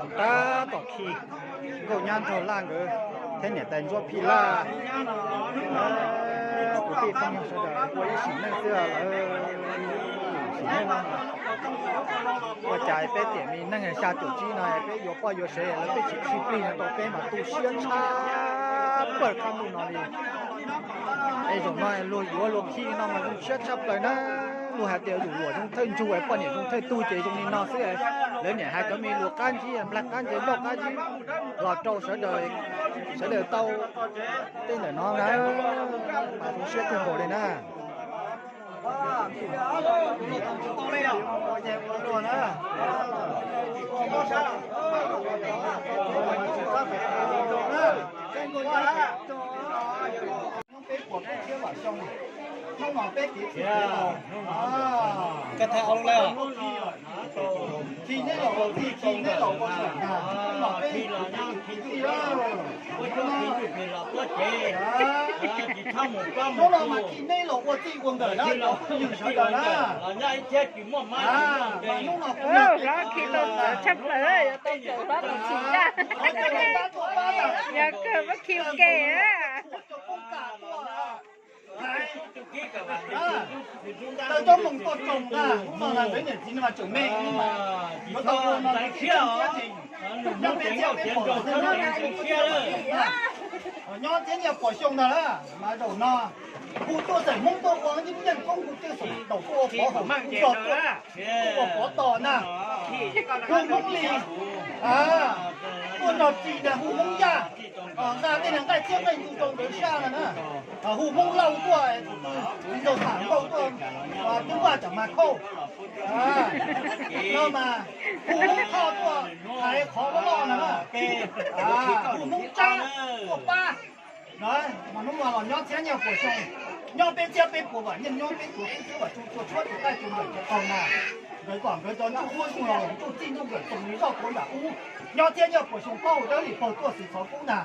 Tab tom khi nkauj nyab nraug laj nkawd thiab niam tais ntsuab phij laj, kwv tij phooj ywg sawv daws ua ib sim neej xwb lawm. Sim neej no ua cas peb tiam me neeg xya caum tsib no peb yuav poj yuav sev lawv peb tsis khi plig no rau peb mas tu siab tshaj plaws qab ntuj no li. Es zaum no luag yuav luag khi no mas zoo siab tshaj plaws na. Luag hais tias luag luam zoo thawj ntsug, poj niam zoo thawj tug ces zoo li no xwb. Lawv niam hais cov me lus qab ntsib nplaig qab ntsib ncauj qab ntsib los rau sawv daws, sawv daws tau tej ntawm no na, mas zoo siab kawg nkaus li na. Peb puas peb txhiab vam xyoo, hnub no peb kev txwm kev laus, khi neb los ua txij, khi neb los ua nkawm ntag, hnub no peb khi txij lawm. Hnub no mas khi neb los ua txij ua nkawm na cov phooj ywg sawv daws na. Mas hnub no kuv yog peb txhiab tshaj plaws, yog tau caum hlob tus tsis yaj, yog kawg muab khi ua ke. Taw cov moos tuaj tsoom na, hnub no na peb niam txiv no mas tseem me, yuav tau ua no nyob peb txhiab peb puas, nyob txhiab nyiaj puas xyoo ntag na, mas zaum no hu tuaj xeem Hmoob tuaj ua ib yeej koob hu twj xeem daus tuaj ua pov haum hu zog tuaj ua pov tos na, hu Hmoob li, tuaj nrog txim na hu Hmoob yaj, nqa tej niag nqaij txhiab nqaij ntsug rau nkawd sab no na, hu Hmoob Lauj tuaj, txiv nraug Tham Nkauj tuaj, tub Vaj Tsam Mas Khauj, no mas hu Hmoob Thoj tuaj hais qhov loj loj no na, hu Hmoob Tsab tuaj pab. Mas hnub no los nyob txhiab nyiaj puas xyoo, nyob peb txhiab peb puas vam yeej, nyob peb tuav peb txhiab vam tsu tua tshuab tus qaij tus npawm cov tau na, nkawd kom nkawd cov ntsuj huab ntsuj laus ntsuj txij ntsuj nkawm txoos li zoj puav nram ub, nyob txhiab nyiaj puas xyoo plaub hau dawb li paug tuaj xwm txhov kub na.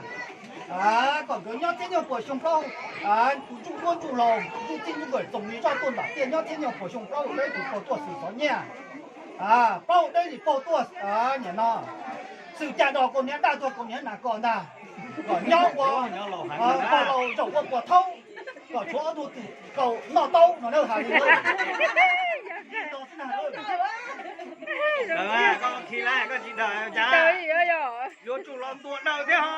Kom nkawd nyob txhiab nyiaj puas xyoo plaub hau, tus ntsuj huab ntsuj laus ntsuj txij ntsuj nkawm txoos li zoj tuaj nram tiaj nyob txhiab nyiaj puas xyoo plaub hau dawb li paug tuaj xwm txhov nyiaj. Plaub hau dawb li paug tuaj, niam no xwm cas dos kaus hniav daj tuag kaus hniav nas kos ntag, kom nyob ua pog laus zaum ua puas thaub, kom tshuav ob tug twm kaus noj taub no na has li. Koj khi lawm koj tsis dag cas yuav tsum los ntuas daws thiab ho.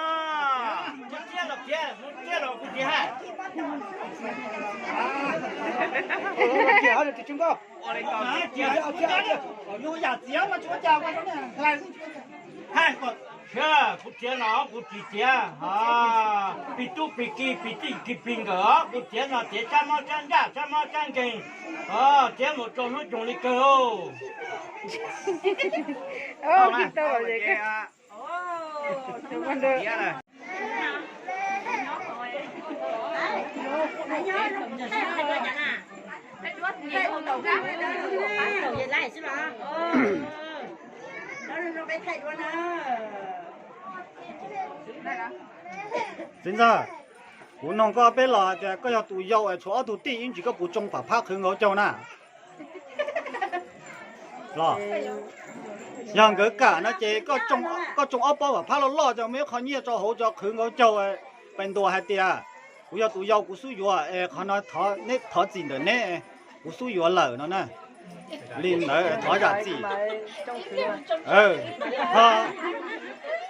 Yam txiav mas tsuav cas, kuv txiav no kuv tsis txiav pig tub pig ki pig txij ki pig nkawm os, kuv txiav no txiav tsab mob tsab ntsaj tsab mob tsab nkeeg, txiav mus rau hnub coog li kawg. Txiv ntxawg, kuv noog koj peb los tias koj yog tus yau es tshuav ob tug tij ib ntsis koj puas tsoo pam phab qhwv nkawd caug na? Los yog nkawd kam no ces koj tsoo ob pob pam phab loj loj ces muaj ib qho nyiaj rau hauv cov qhwv nkawd caug, pes ntuas hais tias kuv yog tus yau kuv xub yuav es qhov no neb thov txim ntawm neb, kuv xub yuav lawm no na. Li ntawd thov zam txim.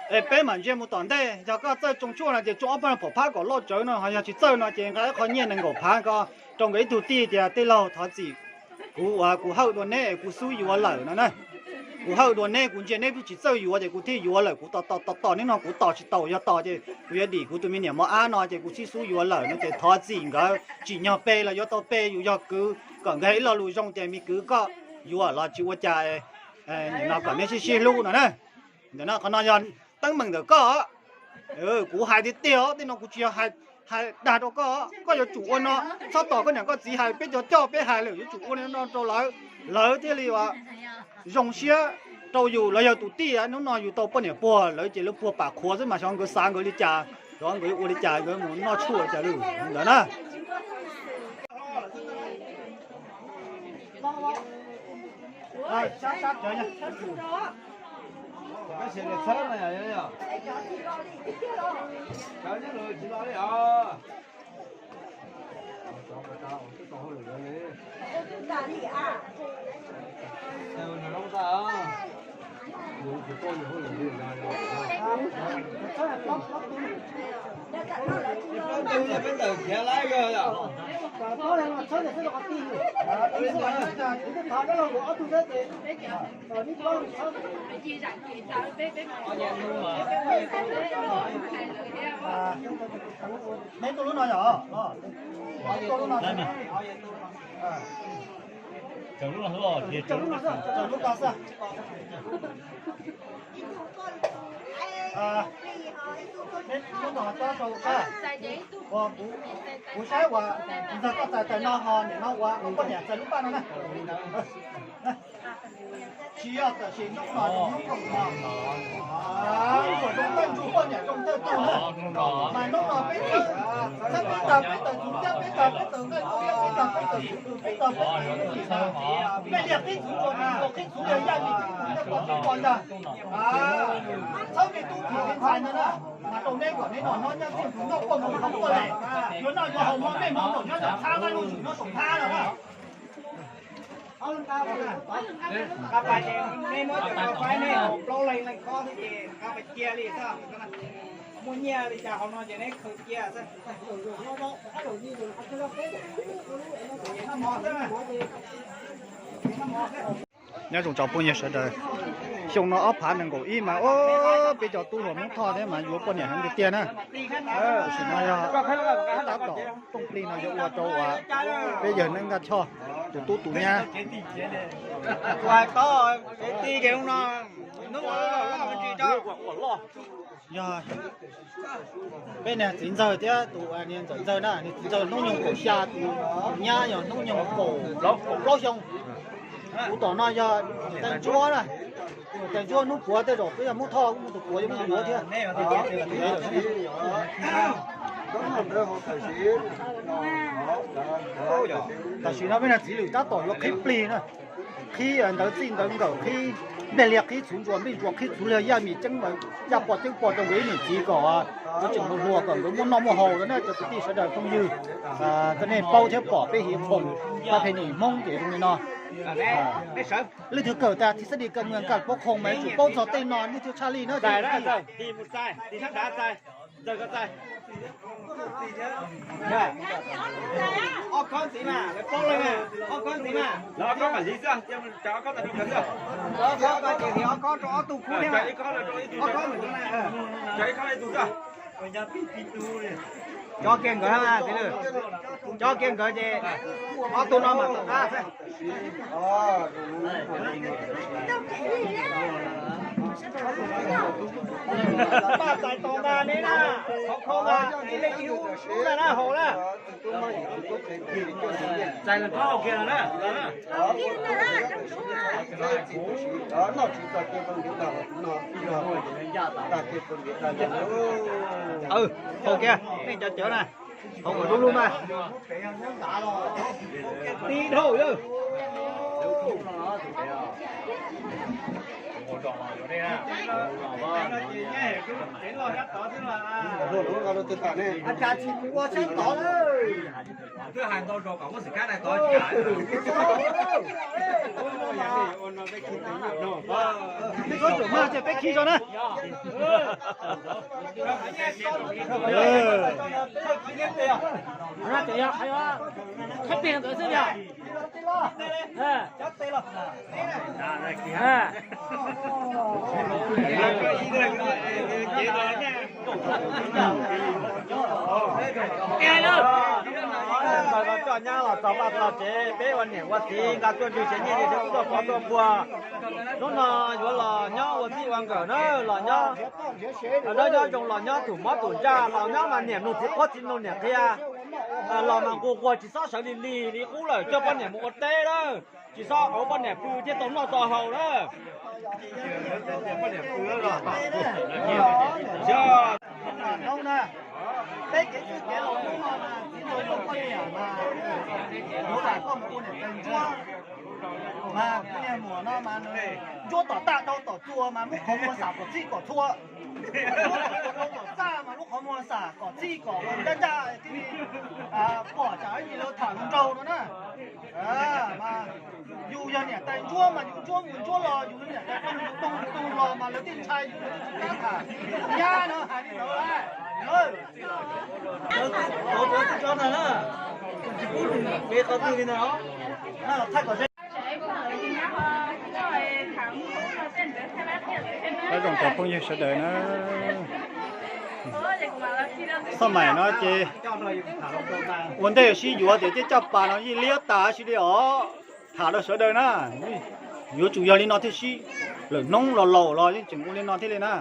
Es peb mam ntsia mus tom ntej, yog koj txawj tsoo tshuaj no ces tsoo ob pob pam phab kom loj tsawv no, ho yog tsis txawj no ces nqa ib qho nyiaj nees nkaum phav ko rau nkawd ib tug tij tias tej laug thov txim, kuv uas kuv hawj dua neb kuv xub yuav lawm no na. Kuv hawj dua neb, kuv ntsia neb twb tsis txawj yuav ces kuv thiaj yuav lawm, kuv tos tos tos tos neb no kuv tos tsis tau, yog tos ces kuv yuav dim kuv tus me niam mos ab no ces kuv thiaj xub yuav lawm no ces thov txim nkawd tsim nyog pe los yuav tau pe, yus yog kwv kom nkawd ib lo lus zoo tias me kwv koj yuav los tsis ua cas, nim no kom neb sib sib hlub no na. Ntawm no qhov no yog teeb meem ntawm koj. Kuv hais tiag tiag os, tej no kuv tsis yog hais dag rau koj, koj yuav tsum ua no, txhob tos koj niam koj txiv hais, peb cov coj peb hais lawm yuav tsum ua no rau lawv, lawv thiaj li zoo siab rau yus, lawv yog tus tij, hnub no yus tau poj niam puag lawv ces lawv puag pam qhuav xwb mas xyov nkawd xav nkawd li cas, xyov nkawd ua li cas nkawd mus noj tshuaj li cas li ntawd na. Peb xav txhawb no yom, yom, yom. Cov nyob lawm tsis los li os. Peb tawm khiav laib kawg yom. Neb tuaj lub no yom? Tuaj lub no. Tsaws lub no xwb, tsaws lub no xwb. Neb lub no coj rau sab. Kuv, kuv saib uas ntxawg koj txais taws no ho nim no uas poj niam txais lub paj no na. Tsis yog tam sim hnub no, hnub koom no. Hnub koom zoo tawj ntsuj poj niam zoo tawj tug na. Mas hnub no peb txhawb peb tag peb tawm txhuv thiab peb tag peb tawm nqaij thiab peb tag peb tawm txhuv peb tag peb tawm txhuv peb liag qhib txhuv rua tis rua qhib txhuv liag yaj tis txhuv liag pom txhuv pom ntag. Txhawb me tub me ntxhais ntawd na, mas rau neb kom neb noj nyob txij tus noj quaj mus haus quaj les, yuav noj yuav haus mov mej mov npaum nyob tom thab, noj lub zus nyob tom thab no na. Qab pais ces nej muab cov tau faib nej haus plaub leeg leej khob xwb ces qab pais cia li xwb. Muaj nyiaj li cas hauv no ces neb khaws cia xwb. Noj mov xwb, noj mov xwb. Nyob zoo tsoom phooj ywg sawv daws, xyoo no ob phav nees nkaum ib mas peb cov tub hluas Hmoob Thoj thiab mas yuav poj niam heev tiag tiag na. Tam sim no yog tab tom rooj plig no yuav ua rau uas peb yawg Neeb Nkaj Choj tus tub tus nyab. Yog peb niag txiv ntxawg thiab tus niag ntxawm ntxawg na, niag txiv ntxawg hnub nyoog kaum xya, tus nyab yog hnub nyoog kaum plaub xyoo. Kuv tom no yog tais ntsuab na, tais ntsuab hnub puav tej zaum twb yog Hmoob Thoj kuj muaj tus puav yuav muaj tus yuav thiab. Tam sim no peb niag txiv lwm tab tom yuav qhib plig na, qhib ntawv txij ntawv nkawm, qhib npleg liag qhib txhuv ntsuas npleg ntsuas qhib txhuv liag yaj mis ceeb, yaj poj ceeb poj rau nkawd ib niam txiv kom nkawd tseem hluas hluas kom nkawd muaj noj muaj haus na cov kwv tij sawv daws phooj ywg. Kom nej paub thiab pom peb hiv khoom pab phe nim Hmoob ces zoo li no. Leej twg kawm tas thib xab dis kas mws kas paub khoom mas yuav tsum paub txog tej no leej twg tshaj lij na. Ob khob ntxiv mas, ob khob ntxiv mas. Ob khob mas li xwb, ob khob tas rau nkawd xwb. Ob khob ces ob khob rau ob tug khub thiab. Ob khob ib tug xwb. Cov kiag nkawd, cov kiag nkawd ces ob tug no mas tom qab xwb. Paj txais tos nqa neb na, qhov kho mas ib leeg ib lub na na haus na. Txais lawm khob haus kiag na. Haus kiag nej cov cawv na. Haus kom lub lub mas. Tib dhau lawm. Twb hais ntau zaus kom muab xim kab daim tod. Peb txhob tsum mas ces peb khib tso na. Qhaib plig nkawd xwb yog. Coj nyab los txog paj txog tsev, peb ua niam ua txiv nqa tuaj ntswg tsev nyiaj ntswg tub tuaj pov tuaj puag. Hnub no yuav los nyob ua txij ua nkawm na, los nyob, nyob zoo los nyob tus mob tus ntsaj, los nyob mas niam mloog txiv qhuab txiv mloog niam qhia. Los mas nqus quas tsis txhob sawv lig lig li qub lawm, coj poj niam mus ua teb lawm, tsis txhob ua poj niam pw thiaj tau noj tau haus lawm. Peb kev txwj kev laus hnub no mas txiv nraug yog poj niam mas, yuav kom koj mus ua niam tais ntsuab, mas poj niam muam no mas nws ntsuab tom taj dhau tom txu. Ua mas lub qhov muag xam kom txhij kom txhua, kom txaj mas lub qhov muag xam kom txhij kom ua ncaj ncaj thiaj li pom tsam ib yig lawv tham hluas nraug no na. Mas yus yog niam tais ntsuab mas yus ntsuab mus ntsuab los, yus yog niam tais toog yus toog mus toog los mas lawv thiaj ntshai yus, lawv thiaj tsis kam tham. Nyab no hais li ntawd lawm. Tsis pub kev qhov twg li ntawd. Nyob zoo cov phooj ywg sawv daws na, xoj maim no ces ua ntej sib yuav tias coj pas no yeej liab tas sib li os. Tham rau sawv daws na, yuav tsum yog li no thiaj sib, lwm hnub los laus los yeej tseem ua li no thiaj li na.